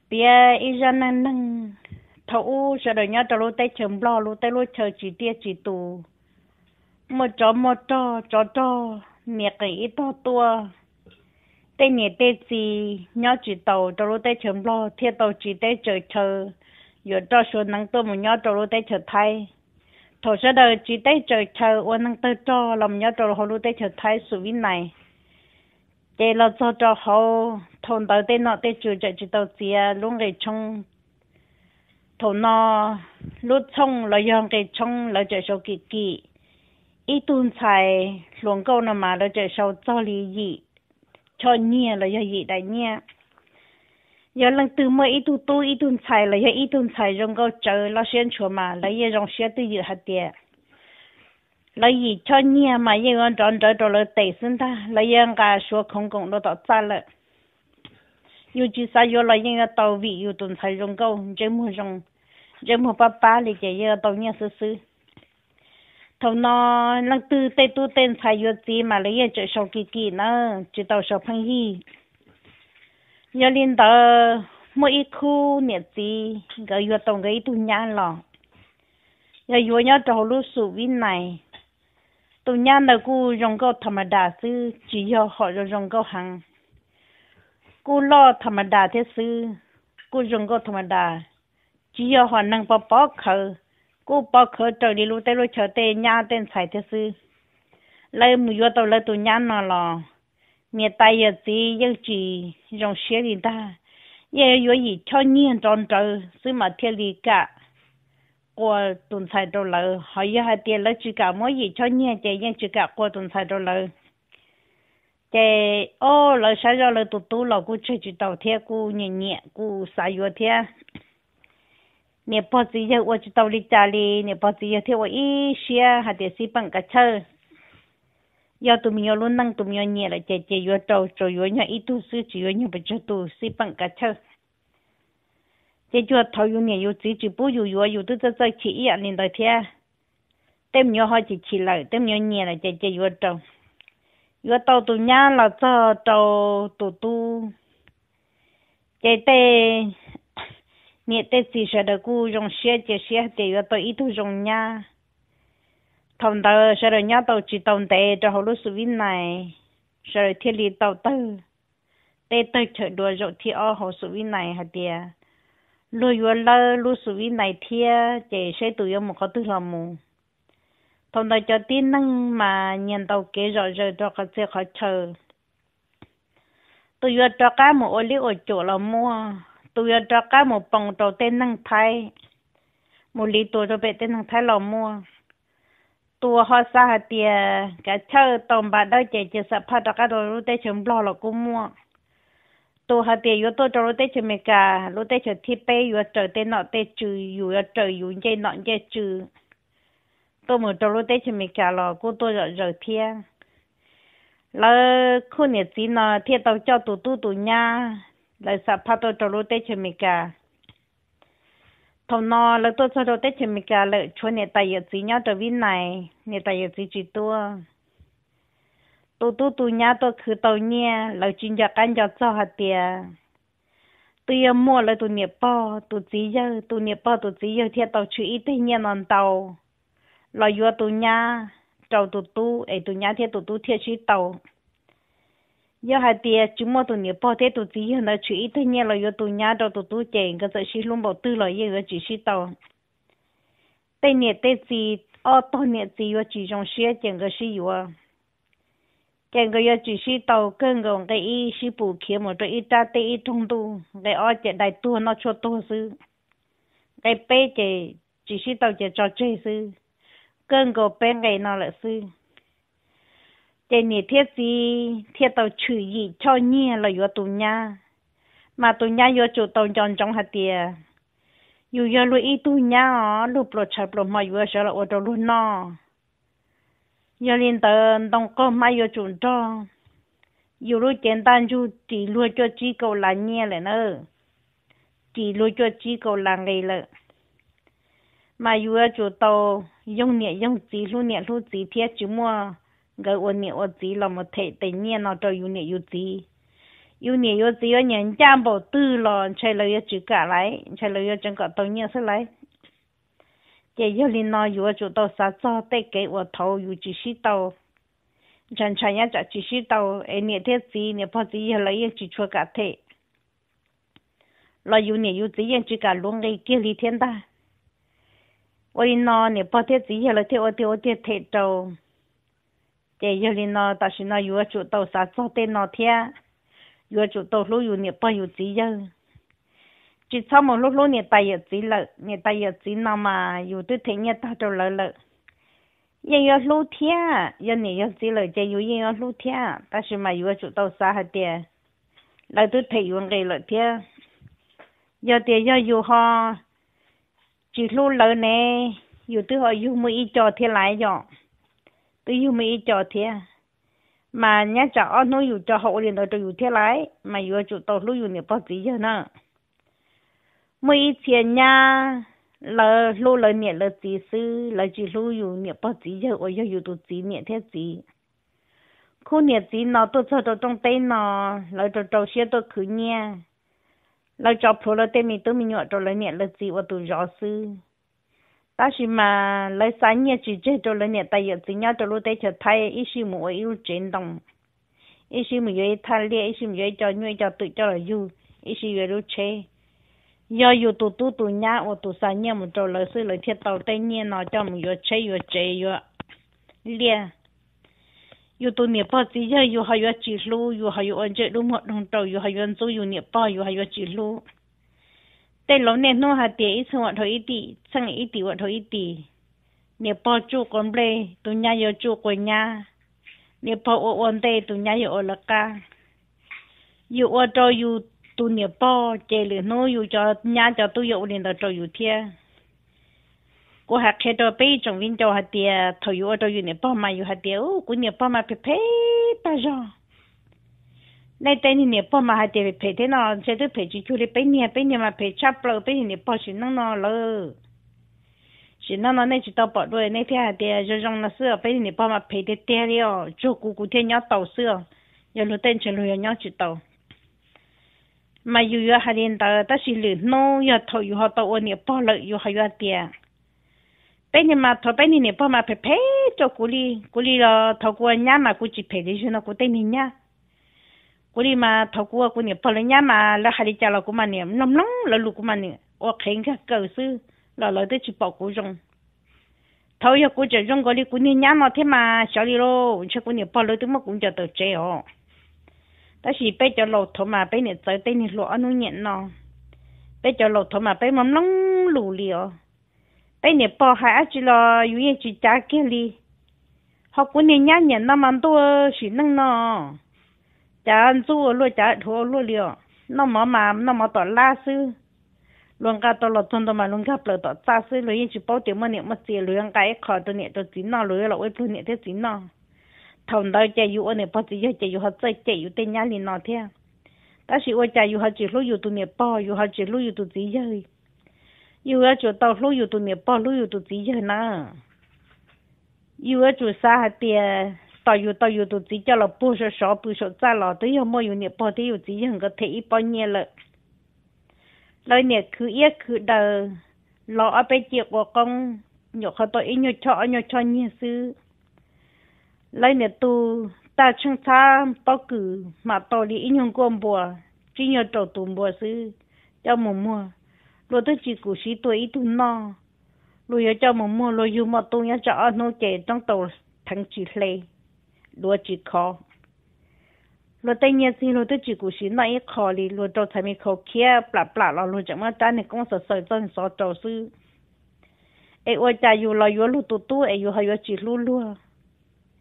Piav ib zaj neej neeg. Thaum ub sawv daws nyob rau lub teb chaws Nplog, lub teb lub chaw tsis tiaj tsis tus, muaj tsov muaj rog, tsov rog nias qees ib tog tuaj. Tej niam tej txiv nyob tsis taus rau lub teb chaws Nplog thiaj tau tsiv teb tsaws chaw, yuav roj suav neev tuaj mus nyob rau lub teb chaws Thaib. Thaum sawv daws tsiv teb tsaws chaw ua neeg tawg rog los mus nyob rau hauv lub teb chaws Thaib xum vib nais, ces los txog rau hauv, thaum ntawd tej nom tej tswv tseem tsis tau txiav lub nqi tshoob. Thaum no lub txhooj los yog nqi tshoob lawv tseem sau kim kim. Ib tug ntxhais hluas nkauj no mas lawv tseem sau txog li yim choj nyiaj los yog yim daim nyiaj. Yog leej twg muaj ib tug tub ib tug ntxhais los yog ib tug ntxhais zoo nkauj tsawv loj siab ntshua mas lawv yeej zoo siab twj ywm hais tias lawv yim choj nyiaj mas yeej yuav nrov nrawv rau lawv tes xwb ntag, lawv yeej nqa suav khoov nkoos dua tom txaj lawm. Yus tsis xav yuav los yeej yuav tau vim yus tus ntxhais zoo nkauj, ntsej muag zoo, ntsej muag pab pab li ces yeej yuav tau nyiaj xwb xwb. Thaum no leej twg tej tub tej ntxhais yuav txiv mas lawv yeej tseem sau kim kim na, tsis tau sau pheej yig. Yog li ntawd muaj ib khub niam txiv nkawd yuav tau nkawd ib tug nyab los, yog yuav nyob rau hauv lub xum vib nais. Tus nyab ntawd kuj zoo nkauj tham ma das xwb, tsis yog hom zoo zoo nkauj heev, kuj loj tham ma das thiab xwb, kuj zoo nkauj tham ma das, tsis yog hom neeg pov pov khawv, kuj pov khawv raws li lub teb lub chaw tej nyab tej ntxhais thiab xwb. Lawv mus yuav tau lawv tus nyab no los, niam tais yawm txiv yeej tsis zoo siab li ntag, yeej yuav yim choj nyiaj nrov nrawv xwb mas thiaj li kam qua tus ntxhais rau lawv. Ho yog hais tias lawv tsis kam muab yim choj nyiaj ces yeej tsis kam qua tus ntxhais rau lawv. Ces ob lawv saib zoj lawv tus tub los kuj tseg tsis tau thiab kuj nyiam nyiam kuj xav yuav thiab. Niam pog txiv yawg ua tsis tau li cas li, niam pog txiv yawg thiaj ua ib siab hais tias xij peem kav chawj, yog tus me nyuam lub neej tus me nyuam nyiam lawm ces ces yuav rau, tsuas yuav nyuag ib tug xwb tsis yuav nyuag pes tsawg tus, xij peem kav chawj. Ces cuag thaum yus niam yus txiv tsis pub yus yuav yus twb txawj txawj chim ib yam li ntawd thiab. Tej me nyuam ho chim chim lawm, tej me nyuam nyiam lawm ces ces yuav rau. Yuav tau tus nyab los txog rau tus tub, ces tej niam tej txiv sawv daws kuj zoo siab cia siab hais tias yuav tau ib tug zoo nyab. Thaum ntawd sawv daws nyob tau tsis tau ntev rau hauv lub xum vib nais, sawv daws thiaj li tau tawg teb tawg chaw dua zaum thib ob hauv xum vib nais hais tias luag yuav lawb lub xum vib nais thiab ces seb tus yuav mus qhov twg los mus. Thaum ntawd cov tib neeg mas nyias ntaus kev zom zaws rau qhov txhia qhov chaw. Tus yuav rov qab mus ua liab ua cuam los muaj, tus yuav rov qab mus poo rau tej neeg Thaib, mus li tua rau pem tej neeg Thaib los muaj. Tus ho xav hais tias kav chawj tau npa dawb ces cia xam phaj rov qab rau lub teb chaws Nplog los kuj muaj. Tus hais tias yuav tuaj rau lub teb chaws Amelikas, lub teb chaws thib peb yuav raws tej nom tej tswv, yus yuav raws yus ncej nom ncej tswv tuaj mus rau lub teb chaws Amelikas los kuj tuaj zom zaws thiab. Lawv khub niam txiv no thiaj tau coj tus tub tus nyab, lawv xam phaj tuaj rau lub teb chaws Amelikas. Thaum no lawv tuaj txog rau teb chaws Amelikas lawm, tshuav niam tais yawm txiv nyob rau vib nais, niam tais yawm txiv tsis tuaj. Tus tub tus nyab tuaj khwv tau nyiaj, lawv tsis nco qab nco txog hais tias twb yuav muaj lawv tus niam pog tus txiv yawg, tus niam pog tus txiv yawg thiaj tau tshwm ib teg nyiaj no ntau los yuav tus nyab rau tus tub es tus nyab thiab tus tub thiaj sib tau. Yog hais tias tsis muaj tus niam pog thiab tus txiv yawg ntawd tshwm ib teg nyiaj los yuav tus nyab rau tus tub ces nkawd txawm sib hlub npaum twg los yeej yuav tsis sib tau. Tej niam tej txiv, ob tog niam txiv yuav tsis zoo siab ces nkawd sib yuav. Ces nkawd yuav tsis sib tau, kawg nkaus nqe ib sib pus khiav mus rau ib rab teb ib rooj ntuj, nqe ob ces dai tuag noj tshuaj tuag xwb, nqe peb ces tsis sib tau ces tso tseg xwb, kawg nkaus peb nqe no lawm xwb. Ces niam thiab txiv thiaj tau tshwm yim choj nyiaj los yuav tus nyab, mas tus nyab yuav tsum tau nco ntsoov hais tias yus yog luag ib tug nyab os, luag pluas tshav pluas hmo yuav sawv los ua rau luag noj. Yog li ntawd ntoo qaug hmab yuav tsum nrog, yus lub cev ntaj ntsug ris luag cuaj tsib kaum las nyiaj lawm na, ris luag cuaj tsib kaum las nqi lawm, mas yus yuav tsum tau yoog niam yoog txiv hlub niam hlub txiv thiab tsis muaj nkawd ua niam ua txiv los mus them tes nyiaj no rau yus niam yus txiv. Yus niam yus txiv yuav nyiam ncaj npaum twg los ntshai lawv yuav tsis kam lawm, ntshai lawv yuav tseem kom tau nyiaj xwb lawm. Ces yog li no yuav tsum tau xav txog tej kev uas thaum yus tsis sib tau, ntshai ntshai nyob tsam tsis sib tau es niam thiab txiv, niam pog txiv yawg lawv yeej tsis tshua kam them, los yus niam yus txiv yeej tsis kam luv nqi kiag li thiab ntag. Ua li no niam pog thiab txiv yawg lawv thiaj ua tiag ua tiag them rau. Ces yog li no tam sim no yuav tsum tau xav txog tej no thiab, yuav tsum tau hlub yus niam pog yus txiv yawg. Tsis txhob mus hlub hlub niam tais yawm txiv lawm, niam tais yawm txiv no mas yus twb them nyiaj tag rau lawv lawm, yeej yuav hlub thiab. Yog niam yog txiv lawm ces yus yeej yuav hlub thiab, tab sis mas yuav tsum tau xav hais tias lawv twb them yus nqi lawm thiab. Yog tias yog yus ho tsis hlub lawv ne, yus twb ho yug muaj ib co thiab lawm yom, twb yug muaj ib co thiab, mas nyob tsam ob hnub yus co ho ua li ntawd rau yus thiab lawm, mas yuav tsum tau hlub yus niam pog txiv yawg na. Muaj ib txhia nyab lawv hlub lawv niam lawv txiv xwb, lawv tsis hlub yus niam pog txiv yawg uas yog yus tus txiv niam thiab txiv. Khub niam txiv no tuaj txog rau rooj teb no, lawv rau rau siab tuaj khwv nyiaj, lawv tso plhuav lawv tej me tub me nyuam rau lawv niam lawv txiv ua tus zov xwb. Tab sis mas lawv xa nyiaj tsis tseg rau lawv niam tais yawm txiv nyob rau lub teb chaws Thaib, ib sij mus ua ib lub tsev ntoo, ib sij mus yuav ib thaj liaj, ib sij mus yuav ib co nyuj ib co twm coj los yug, ib sij yuav lub tsheb. Yog yus tus tub tus nyab ua tus xa nyiaj mus rau lawv xwb lawv thiaj tau tej nyiaj no coj mus yuav tsheb yuav tsev yuav liaj. Yus tus niam pog txiv yawg yus ho yuav tsis hlub, yus ho yuav ua ntsej dub muag doog rau, yus ho yuav ntxub yus niam pog, yus ho yuav tsis hlub. Tej laus niaj hnub hais tias ib txheej ua dhau ib tim, txheej ib tim ua dhau ib tim. Niam pog tsuj quas nplej, tus nyab yuav tsuj quas nyab. Niam pog ua ua ntej, tus nyab yuav ua lawv qab. Yus ua rau yus tus niam pog ces lwm hnub yus cov nyab cov tub yuav ua li ntawd rau yus thiab. Kuv hais qhia rau peb ib tsoom viv ncaus hais tias thaum yus ua rau yus niam pog mas yus hais tias, u, kuv niam pog mas phem phem tag zog. Nej tej niag niam pog mas hais tias phem phem thiab no, ntshe twb phem tsis cuag li peb niag, peb niag mas phem tshaj plaws, peb niag niam pog sim neej no lawm. Sim neej no nej tsis tau pom dua nej thiaj hais tias zoo zoo no xwb os, peb niag niam pog mas phem tiag tiag li os, tsuag kuv kuv thiaj nyob tau xwb os, yog luag tej ntshe luag yuav nyob tsis tau. Mas yus yuav hais li ntawd, tab sis lwm hnub yog thaum yus ho tau ua niam pog lawm yus ho yuav hais tias, peb niag mas thaum peb niag niam pog mas phem phem rau kuv li, kuv li los thaum kuv ua nyab mas kuv tsis phem li zog no kuv tej niag nyab. Kuv li mas thaum kuv ua kuv niam pog lawv nyab mas lawv hais li cas los kuv mas niam mloog mloog lawv lus, kuv mas niam ua qhev nkag kaws xwb los lawv twb tsis pom kuv zoo. Thaum yog kuv tseem zoo nkaus li kuv niag nyab no thiab mas xyov li lauj, ntshe kuv niam pog lawv twb muab kuv ncaws tawm tsev os. Tab sis peb cov laus thaum mas peb niam txawv tej niag hluas ob hnub nyiam no, peb cov laus thaum mas peb mloog mloog lus li os. Peb niam pog hais dab tsi los yus yeej tsis cav kiag li. Ho kuv niag nyab nyiam noj mas ntuj, sim neej no cav ntxub ua luaj, cav dhuav ua luaj li os. Noj mov mas noj mov tom lab xwb. Luag nqa tau los txog ntawd mas luag nkag plaws tom txaj xwb, luag yeej tsis paub tias muaj niam muaj txiv, luag yuav nqa ib qho rau niam rau txiv noj, luag yuav los ua ib pluag niam thiab txiv noj. Thaum ntawd ces yus ua niam pog txiv yawg ces yus ho txawj cem yus tej nyab li no thiab. Tab sis ua cas yus ho tsis hlub yus tus niam pog, yus ho tsis hlub yus tus txiv yawg? Yus yuav tsum tau hlub yus tus niam pog, hlub yus tus txiv yawg na. Yus yuav tsum xav hais tias tom yus tau yus tus txiv coj los puag saum sov pw saum txaj los twb yog muaj yus niam pog thiab yus txiv yawg nkawd them ib pob nyiaj lawm. Lawv niam khwv iab khwv daws, los ob peb ci quav qoob, nyuam qhuav tau ib nyuag choj ob nyuag choj nyiaj xwb. Lawv niam tus tag tsheej txhab pob kws mam tau li ib nyuag nkuaj npua, tsib nyuag rau tus npua xwb, coj mus muag. Luag twb tsis kum siv tua ib tug noj, luag yuav coj mus muag luag yug muaj tub nyob tsam ob hnub ces roob tau theev tsis hle, duav tsis khov. Luag tej nyiaj txiag luag twb tsis kum siv noj ib qho li, luag rau txhais me khau khiab plam plam los luag tseem muab rab niag koob xaws xaws txoj xov rau xwb. Es ua cas yus los yuav luag tus tub es yus ho yuav tsis hlub luag,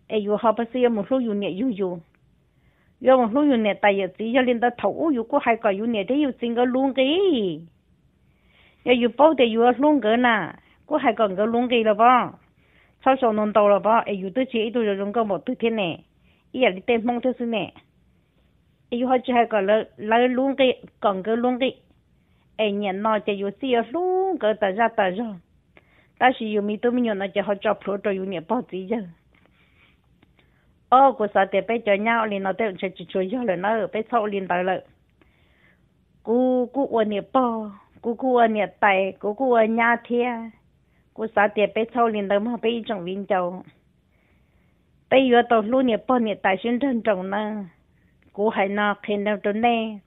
es yus ho pab xwb yuav mus hlub yus niam yug yus, yuav mus hlub yus niam tais yawm txiv? Yog li ntawd thaum ub yus kuj hais kom yus niam thiab yus txiv nkawd luv nqi. Yog yus paub tias yus yuav hlub nkawd na, kuj hais kom nkawd luv nqi los pov, txhob sau ntau ntau los pov, es yus twb tsis yog ib tug zoo zoo nkauj npaum twg thiab ne, ib yam li tej Hmoob thiab xwb ne. Es yus ho tsis hais kom lawv luv nqi, kom nkawd luv nqi, es niam no ces yus txij yuav hlub nkawd tas zaj tas zog, tab sis yus me tub me nyuam no ces ho tso plhuav rau yus niam pog txiv yawg. Ob, kuv xav tias peb cov nyab ua li no tej zaum ntshe tsis tshua yog lawm na, peb txhob ua li ntawd lawm. Kuv kuj ua niam pog, kuv kuj ua niam tais, kuv kuj ua nyab thiab. Kuv xav tias peb txhob ua li ntawd mog peb ib tsoom viv ncaus. Peb yuav tau hlub niam pog niam tais sib nrawg nroos na. Kuv hais no qhia rau nej,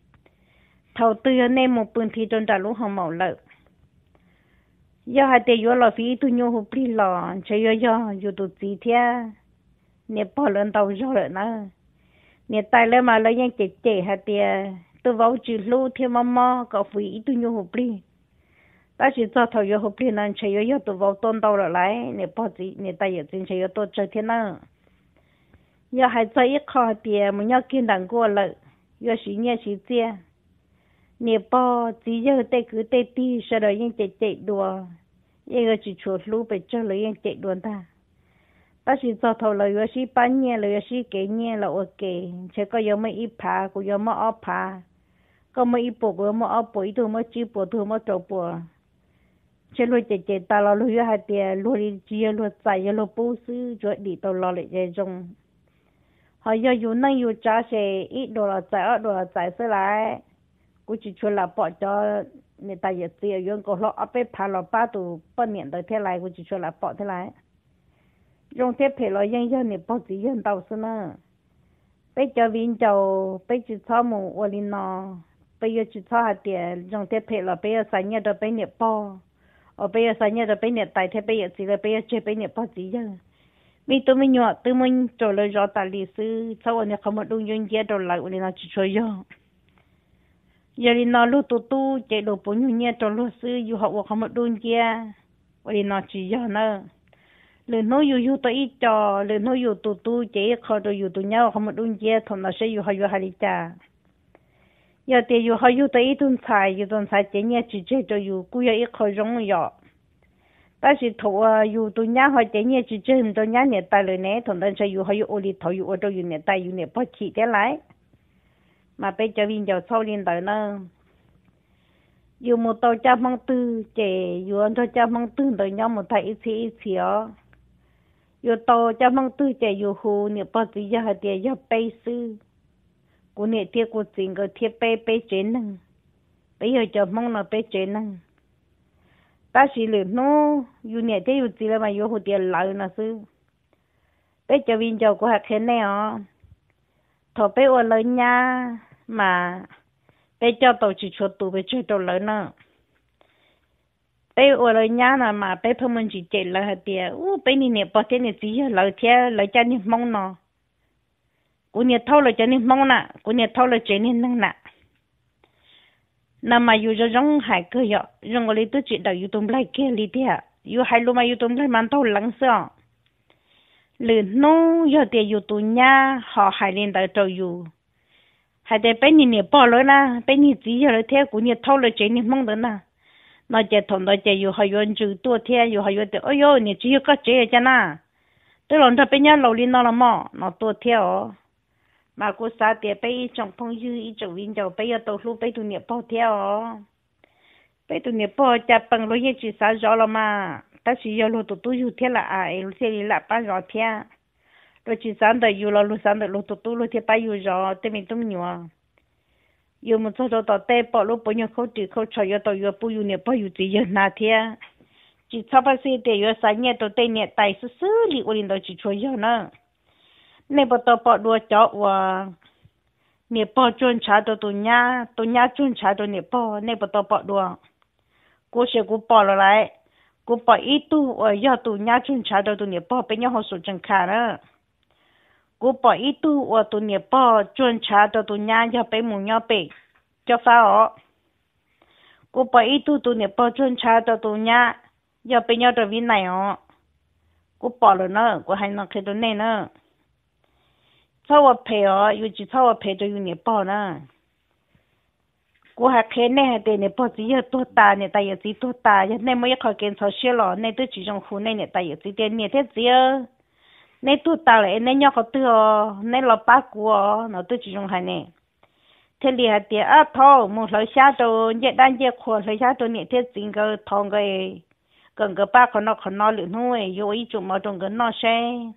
thaum twg yog nej mus pw nthi rau nram lub hoo maum lawm, yog hais tias yuav los fiv ib tug nyuj hu plig los ntshe yuav yog yus tus txiv thiab niam pog lawv ntau zog lawm na. Niam tais lawv mas lawv yeej cem cem hais tias tus vauv tsis hlub thiab mob mob kom fiv ib tug nyuj hu plig. Tab sis txog thaum yuav hu plig no ntshe yuav yog tus vauv tuaj ntau lawm lauj, niam pog txiv niam tais yawm txiv ntshe yuav tuaj tsawg thiab na. Yog hais txog ib qho hais tias mus nyob kiag nram nkuaj lawm, yuav siv nyiaj siv txiaj, niam pog txiv yawg tej kwv tej tij sawv daws yeej cem cem dua, yeej yuav tsis tshua hlub pes tsawg, lawv yeej cem dua ntag. Tab sis txog thaum lawv yuav sib pab nyiaj, lawv yuav sib kev nyiaj los ua ke, ntshe koj yuav muaj ib phav, kuv yuav muaj ob phav, koj muaj ib puas, kuv yuav muaj ob puas, ib tug muaj tsib puas, ib tug muaj rau puas. Ntshe luag cem cem tas los luag yuav hais tias luag li tsis yog luag txais, yog luag pub xwb, tsuav dim tau los lawm ces zoo. Ho yog yus neej yus tsav ces ib duas los txais, ob duas los txais xwb lauj. Kuv tsis tshua lam pom cov niam tais yawm txiv yuav nkaus hlo ob peb phav los pab tus poj niam ntawd thiab lauj, kuv tsis tshua lam pom thiab lauj. Zoo thiab phem los yeej yog niam pog txiv yawg ntau xwb na. Peb cov viv ncaus peb tsis txhob mus ua li no. Peb yuav tsis txhob hais tias zoo thiab phem los peb yuav xa nyiaj rau peb niam pog, uas peb yuav xa nyiaj rau peb niam tais thiab peb yawm txiv lawm peb yuav tseg peb niam pog txiv yawg. Me tub me nyuam twb muab rau lawv zov tas li xwb, txhob ua niag qhov muag dub nciab nciab rau lawv, ua li no tsis tshua yog. Yog li no luag tus tub ces dua puv nyuag nyiaj rau luag xwb, yus ho ua qhov muag dub nciab, ua li no tsis yog na. Lwm hnub yus yug tau ib co, lwm hnub yus tus tub ces ib qho rau yus tus nyab ua qhov muag dub nciab, thaum ntawd seb yus ho yuav hais li cas? Yog tias yus ho yug tau ib tug ntxhais, yus tus ntxhais cev nyiaj tsis tseg rau yus kuj yog ib qho zoo yom. Tab sis thaum uas yus tus nyab ho cev nyiaj tsis tseg rau nyab niam tais lawm ne, thaum ntawd ntshe yus ho yuav ua li thaud yus ua rau yus niam tais yus niam pog chim thiab lauj. Mas peb cov viv ncaus txhob ua li ntawd na. Yus mus tau caj hmoob twg ces yuav nrog caj hmoob twg ntawd nyob mus tag ib txhis ib txhis os. Yus tau caj hmoob twg ces yus hu niam pog txiv yawg hais tias yog peb xwb, kuv niam thiab kuv txiv nkawd thiab peb, peb tsev neeg, peb yog cov hmoob no peb tsev neeg. Tab sis lwm hnub yus niam thiab yus txiv lawv mas yuav hu tias lawv no xwb. Peb cov viv ncaus kuv hais qhia nej os, thaum peb ua lawv nyab mas peb coj tau tsis tshua tus pes tsawg rau lawv na. Peb ua lawv nyab no mas peb pheej muaj ntsis cem lawv hais tias, u, peb niag niam pog thiab niag txiv yawg lawv thiab lawv caj niag hmoob no, kuv niag thaub lawv cov niag hmoob na, kuv niag thaub lawv tsev niag neeg na. No mas yus zoo zoo hais kawg yom, zoo ua li twb tsis dawm yus tus nplaig kiag li tiag, yus hais lus mas yus tus nplaig mas ntaug leev xwb os. Lwm hnub yog tias yus tus nyab ho hais li ntawd rau yus, hais tias peb niag niam pog lawv na, peb niag txiv yawg lawv thiab kuv niag thaub lawv tsev niag hmoob ntawd na, no ces thaum ntawd ces yus ho yuav ntsws tuaj thiab yus ho yuav tias, o, yog niam tsis yog koj tsev cas na, twb los nrog peb nyob laus li no los mog no tuaj thiab os. Mas kuv xav tias peb ib tsoom phooj ywg ib tsoom viv ncaus peb yuav tau hlub peb tus niam pog thiab os. Peb tus niam pog cas pees luag yeej tsis xav zov los mas, tab sis yog luag tus tub yug thiab lam as es luag thiaj li lam pab zov thiab. Luag tsis xav ntawm yus los luag xav ntawm luag tus tub luag thiaj pab yus zov tej me tub me nyuam. Yus mus txog rau tom tej pom lub puav nyuag khaub ris khaub tsho yuav tau yuav pub yus niam pog yus txiv yawg hnav thiab. Tsis txhob pab xij tias yuav xa nyiaj rau tej niam tais xwb xwb li, ua li ntawd tsis tshua yog na. Nej puas tau pom dua cov uas niam pog tsuag ntshav rau tus nyab, tus nyab tsuag ntshav rau niam pog, nej puas tau pom dua? Kuv sim kuv pom lawm lauj. Kuv pom ib tug uas yog tus nyab tsuag ntshav rau tus niam pog peb nyob hauv Xus Tsees Khas na. Kuv pom ib tug uas tus niam pog tsuag ntshav rau tus nyab yog peb mus nyob pem Cob Fab os. Kuv pom ib tug tus niam pog tsuag ntshav rau tus nyab yog peb nyob rau Vib Nais os. Kuv pom lawm na, kuv hais no qhia rau nej na. Txhob ua phem os, yus tsis txhob ua phem rau yus niam pog na. Kuv hais qhia nej hais tias niam pog txiv yawg tuag tas, niam tais yawm txiv tuag tas, yog nej muaj ib qho kev ntxhov siab los nej twb tsis zoo hu nej niam tais yawm txiv tias niam thiab txiv, neb tuag tas lawm es neb nyob qhov twg os, neb los pab kuv os no twb tsis zoo hais ne. Thiaj li hais tias, ab, thaub mus hlawv xyab rau ncej dab ncej qhua, hlawv xyab rau niam thiab txiv nkawd, thov nkawd kom nkawd pab qhov no qhov no, lwm hnub yuav ua ib tsum mov rau nkawd noj seb.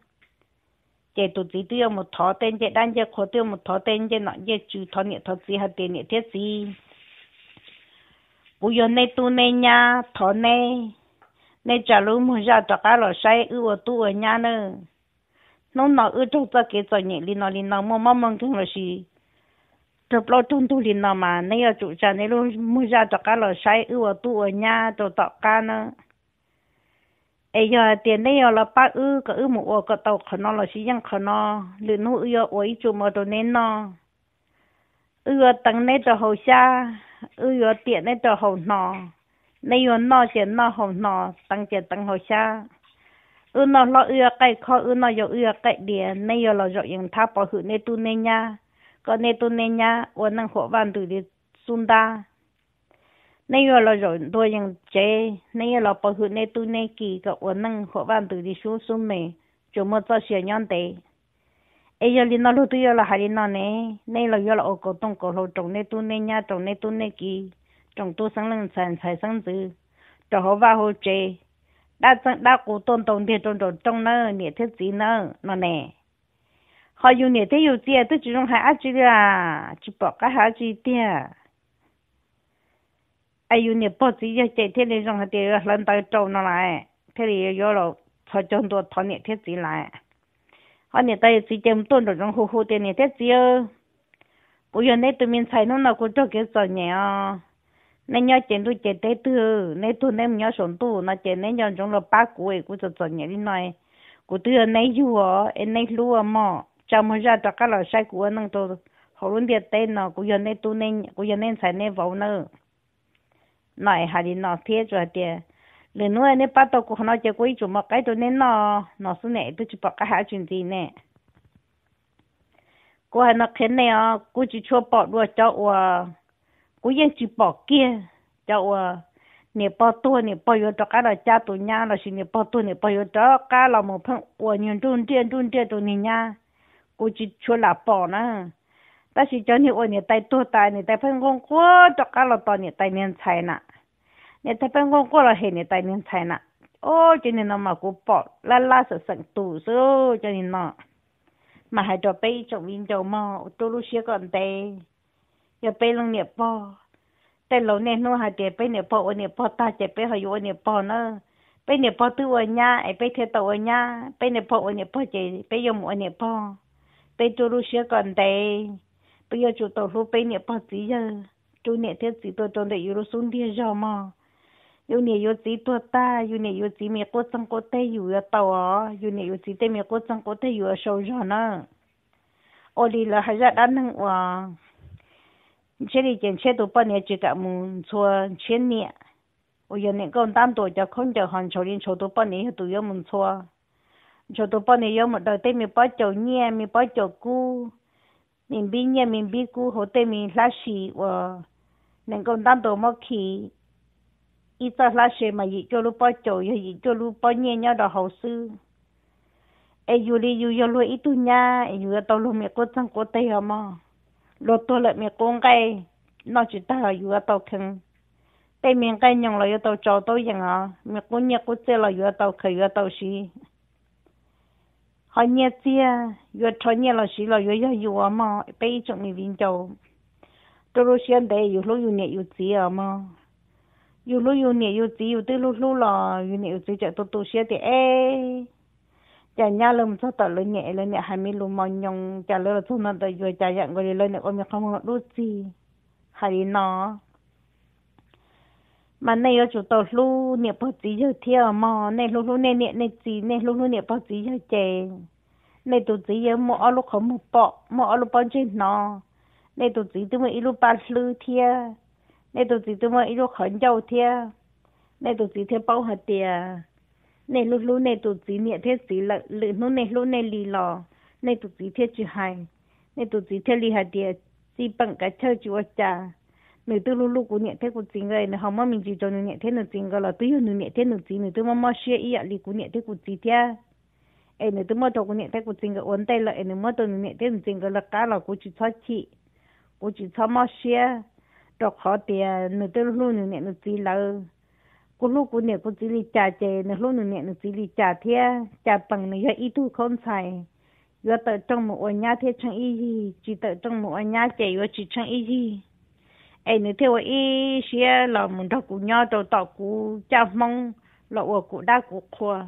Ces tus txiv twb yuav mus thov tej ncej dab ncej qhua, twb yuav mus thov tej ncej nom ncej tswv, thov niam thov txiv hais tias, niam thiab txiv, kuv yog nej tub nej nyab, thov neb, neb tsa lub muag zaj rov qab los saib wb ua tub ua nyab nawb. Hnub no wb raug txoj kev txom nyem li no li no, muaj mob muaj nkeeg lossis raug plaub raug ntug li no mas neb yuav tsum tsa neb lub muag zaj rov qab los saib wb ua tub ua nyab rau tom qab nawb. Es yog hais tias neb yuav los pab wb kom wb mus ua kom tau qhov no lossis yeej qhov no, lwm hnub wb yuav ua ib tsum mov rau neb noj. Wb yuav teev neb rau haus xyab, wb yuav tiam neb rau haus hno. Neb yuav noj ces noj haus hno, teev ces teev haus xyab. Wb noj hlob wb yuav qaij khob, wb noj yau wb yuav qaij diav. Neb yuav los zaum yees thab pov hwm neb tub neb nyab, kom neb tub neb nyab ua neej huam vaj ntws li xub ntab. Neb yuav los zaum ntua yees tsev, neb yuav los pov hwm neb tub neb ki kom ua neej huam vaj ntws li xub xub me, tsuas muaj txoj sia nyob ntev. Es yog li no luag twb yuav los hais li no ne, nej los yuav los ua kaus tooj kaus hlau roos neb tub neb nyab, roos neb tub neb ki, roos tub xeeb leej ntxhais ntxhais xeeb ntxwv, rau hauv vaj hauv tsev, dab txeeb dab qus tuaj ntaus ntiag rau nraum rooj nawb niam thiab txiv nawb no ne. Ho yus niam thiab yus txiv twb tsis zoo hais dab tsi li, tsis pom qab hais dab tsi tiag. Es yus niam pog txiv yawg ces thiaj li zoo hais tias yuav hlawv ntawv rau no lawm, thiaj li yuav los txhos caug ntua thov niam thiab txiv lawm. Ho niam tais yawm txiv ces mus tuaj nraum zoov hu hu tias, niam thiab txiv, kuv yog neb tus me ntxhais, hnub no kuv raug kev txom nyem os. Neb nyob ces ntuj ces teb twg, neb tuag neb mus nyob saum ntuj no ces neb nco ntsoov los pab kuv es kuv txom txom nyem li no. Kuv twb yog neb yug os, es neb hlub mog, tsa muag zaj rov qab los saib kuv ua neej rau hauv lub ntiaj teb no, kuv yog neb tub, kuv yog neb ntxhais neb vauv nawb. No es hais li no thiab tsuas hais tias, lwm hnub neb pab tau kuv qhov no ces kuv ib tsum mov qaib rau neb noj no xwb ne, twb tsis pom qab hais dab tsi ntxiv ne. Kuv hais no qhia nej os, kuv tsis tshua pom dua cov uas, kuv yeej tsis pom kiag cov uas niam pog tuag niam pog yuav rov qab los cab tus nyab lossis niam pog tuag niam pog yuav rov qab los mus pheej ua nyuag nruj nriaj nruj nriaj rau niag nyab. Kuv tsis tshua lam pom na. Tab sis cov niag uas niam tais tuag tas niam tais pheej nquag nquag rov qab los tos niam tais niag ntxhais na, niam tais pheej nquag nquag los hem niam tais niag ntxhais na. Ob, cov niag no mas kuv pom lab lab xeem xeem tus xwb cov niag no. Mas hais rau peb ib tsoom viv ncaus mog, rub lub siab kom ntev. Yog peb leej niam pog, tej laus niaj hnub hais tias peb niam pog ua niam pog tag ces peb ho yuav ua niam pog na. Peb niam pog twb ua nyab es peb thiaj tau ua nyab, peb niam pog ua niam pog ces peb yuav mus ua niam pog. Peb rub lub siab kom ntev, peb yuav tsum tau hlub peb niam pog txiv yawg, rub niam thiab txiv tuaj rau ntawm yus lub xub ntiag zog mog. Yus niam yus txiv tuag tag, yus niam yus txiv me qub txeeg qub teg yus yuav tau os, yus niam yus txiv tej me qub txeeg qub teg yus yuav sau zog na. Ua li lawv hais zaj dab neeg uas ntshiab li ces ntshiab tus poj niam tsis kam mus ntxhua ntshiab niam, uas yog niam nkauj ntab ntuas cov khaub ncaws ho ntshauv li ntshauv tus poj niam yog tus yuav mus ntxhua. Ntshauv tus poj niam yuav mus daws tej me pob caus nyiaj me pob caus kub, me npib nyiaj me npib kub hauv tej me hlab si uas niam nkauj ntab ntuas muab khi. Ib txoj hlab se mas yim cuaj lub pob caus, yog yim cuaj lub pob nyiaj nyob rau hauv xwb. Es yus li yus yog luag ib tug nyab es yus yuav tau luag me qub txeeg qub teg os mog. Luag tuag lawm me qub nqaij noj tsis tag yus yuav tau khee. Tej me nqaij nyoos los yuav tau tsau taub yees os, me qub nyiaj qub txiaj los yuav tau khaws yuav tau siv. Ho nyiaj txiag yuav rho nyiaj los siv los yuav yog yus mog. Peb ib tsoom me viv ncaus, rub lub siab ntev, yus hlub yus niam yus txiv os mog. Yus hlub yus niam yus txiv, yus twb hlub hlub los yus niam yus txiv tseem tu tu siab tias, eb, cas nyab lawv mus txog tom lawv niam es lawv niam hais me lus mos nyoos, cas lawv los txog nto ntawm yus cas yam nkaus li lawv niam ua me qhov muag dub txig. Hais li no, mas nej yuav tsum tau hlub niam pog txiv yawg thiab mog. Nej hlub hlub nej niam nej txiv, nej hlub hlub niam pog txiv yawg ces nej tus txiv yuav muaj ob lub qhov muag pom, muaj ob lub pob ntseg hnov. Nej tus txiv twb muaj ib lub paj hlwb thiab, nej tus txiv twb muaj ib lub qhov ncauj thiab. Nej tus txiv thiaj paub hais tias nej hlub hlub nej tus txiv niam thiab txiv lawm, lwm hnub nej hlub nej li los nej tus txiv thiaj tsis hais. Nej tus txiv thiaj li hais tias, txij peem kav chawj tsis ua cas, nws twb hlub hlub kuv niam thiab kuv txiv nkawd, nws ho muab me ntsis rau nws niam thiab nws txiv nkawd los twb yog nws niam thiab nws txiv, nws twb mob mob siab ib yam li kuv niam thiab kuv txiv thiab. Es nws twb muab rau kuv niam thiab kuv txiv nkawd ua ntej lawm es nws muab rau nws niam thiab nws txiv nkawd lawv qab los kuv tsis txhob chim, kuv tsis txhob mob siab, rau qhov tias nws twb hlub nws niam nws txiv lawm. Kuv hlub kuv niam kuv txiv li cas ces nws hlub nws niam nws txiv li cas thiab. Cas peem nws yog ib tug khaub ntxhais, yuav tawm rooj mus ua nyab thiaj tsheej ib yig, tsis tawm rooj mus ua nyab ces yuav tsis tsheej ib yig. Es nws thiaj ua ib siab los mus nrog kuv nyob rau tom kuv caj Hmoob los ua kuv dab kuv qhua.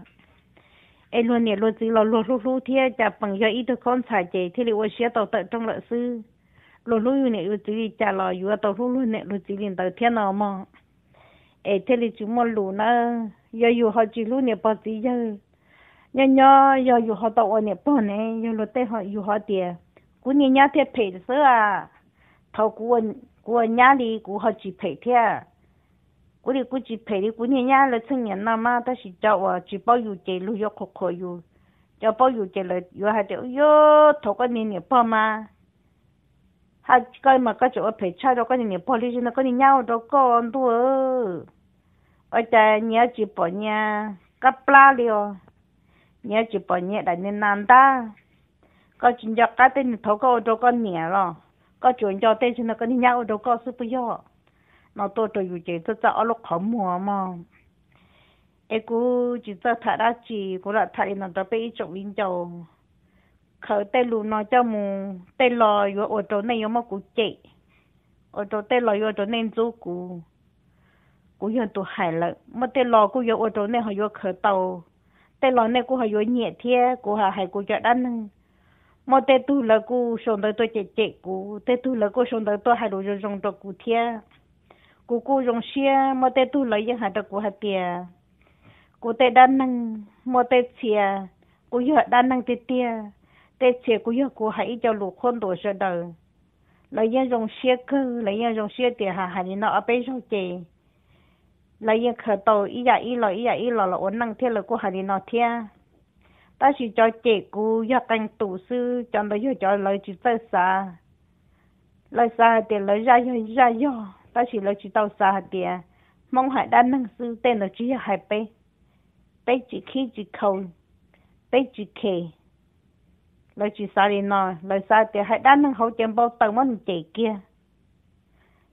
Es luag niam luag txiv los luag hlub hlub thiab, cas pees yog ib tug khaub ntxhais ces thiaj li ua siab tau tawm rooj lawm xwb. Luag hlub yus niam yus txiv li cas los yuav tau hlub luag niam luag txiv li ntawd thiab no mog. Es thiaj li tsis muaj lus nawb. Yog yus ho tsis hlub niam pog txiv yawg, nyob nyob yog yus ho tau ua niam pog ne, yog luag tej yus ho tias, kuv niag nyab thiaj phem xwb a, thaum kuv ua nyab li kuv ho tsis phem thiab. Kuv li kuv tsis phem li kuv niag nyab lawv txheej niam no mas, tab sis cov uas tsis paub yus ces luag yuav qhuas qhuas yus, cov paub yus ces lawv yuav hais tias, yog thaum koj niag niam pog mas, ha, koj mas koj tseem ua phem tshaj rau koj niag niam pog li, tsis no koj niag nyab ua rau koj ntuj. Ua cas nyias tsis pom nyias qab plab li os, nyias tsis pom nyias daim niag nas ntab. Koj tsis nco qab tej niag thaum koj ua rau koj niam los, koj tsuas nco tej tsis no koj niag nyab ua rau koj xwb puas yog? No tuaj rau yus ces txaj txaj ob lub qhov muag mog. Es kuv tsis txawj tham dab tsi, kuv lam tham li no rau peb ib tsoom viv ncaus. Khaws tej lus no coj mus tej los yuav ua rau nej yuav muab kuv cem, ua rau tej los yuav ua rau nej ntxub kuv. Kuv yog tus hais lawm, muaj tej los kuj yuav ua rau nej ho yuav khaws tau, tej los nej kuj ho yuav nyiam thiab. Kuv hais kuv cov dab neeg, muaj tej tug lawv kuj sau ntawv tuaj cem cem kuv, tej tug lawv kuj sau ntawv tuaj hais lus zoo zoo rau kuv thiab. Kuv kuj zoo siab, muaj tej tug lawv yeej hais rau kuv hais tias, kuv tej dab neeg muaj tej txhia kuj yog dab neeg tiag tiag, tej txhia kuj yog kuv hais ib co lus qhuab ntuas sawv daws. Lawv yeej zoo siab kawg, lawv yeej zoo siab tias hais li no ob peb zaug ces lawv yeej khaws tau ib yam ib los ib yam ib los los ua neej thiab, lawv kuj hais li no thiab. Tab sis cov cem kuv yog qee tus xwb, cov ntawd yog cov lawv tsis txawj xav. Lawv xav hais tias lawv zaj yog zaj yog, tab sis lawv tsis tau xav hais tias Hmoob hais dab neeg xwb, tej ntawd tsis yog hais peb, peb tsis khib tsis khau, peb tsis khes. Lawv tsis xav li no, lawv xav tias hais dab neeg hauv ces npau taws muab nws cem kiag.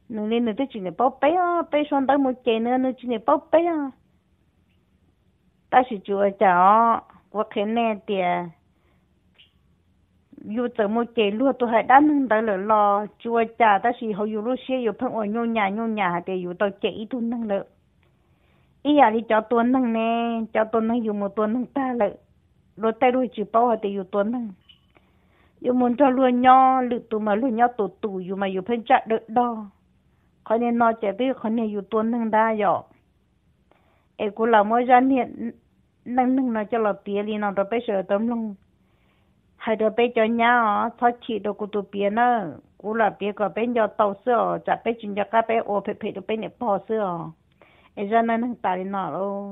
Nws li nws twb tsis niam paub peb os, peb sau ntawv mus cem nws, nws tsis niam paub peb os. Tab sis tsis ua cas os, kuv qhia nej tias yus txawm mus cem luag tus hais dab neeg ntawd lawm los tsis ua cas, tab sis hauv yus lub siab yus pheej ua nyuj nyas nyuj nyas hais tias yus tau cem ib tug neeg lawm. Ib yam li cov tua neeg ne, cov tua neeg yus mus tua neeg tag lawm, luag tej luag tsis paub hais tias yus tua neeg. Yus mus nrog luag nyob, lwm tus mas luag nyob tus tus, yus mas yus pheej tsaj dawb dog. Qhov niag no ces twb yog qhov niag yus tua neeg ntag yom. Es kuv lam muab zaj niag neej neeg no coj los piav li no rau peb sawv daws tau mloog, hais rau peb cov nyab os, txhob chim rau kuv tus piav nawb. Kuv lam piav kom peb nco tau xwb os, tsam peb tsis nco qab peb ua phem phem rau peb niam pog xwb os. Es zaj neej neeg tas li no lauj.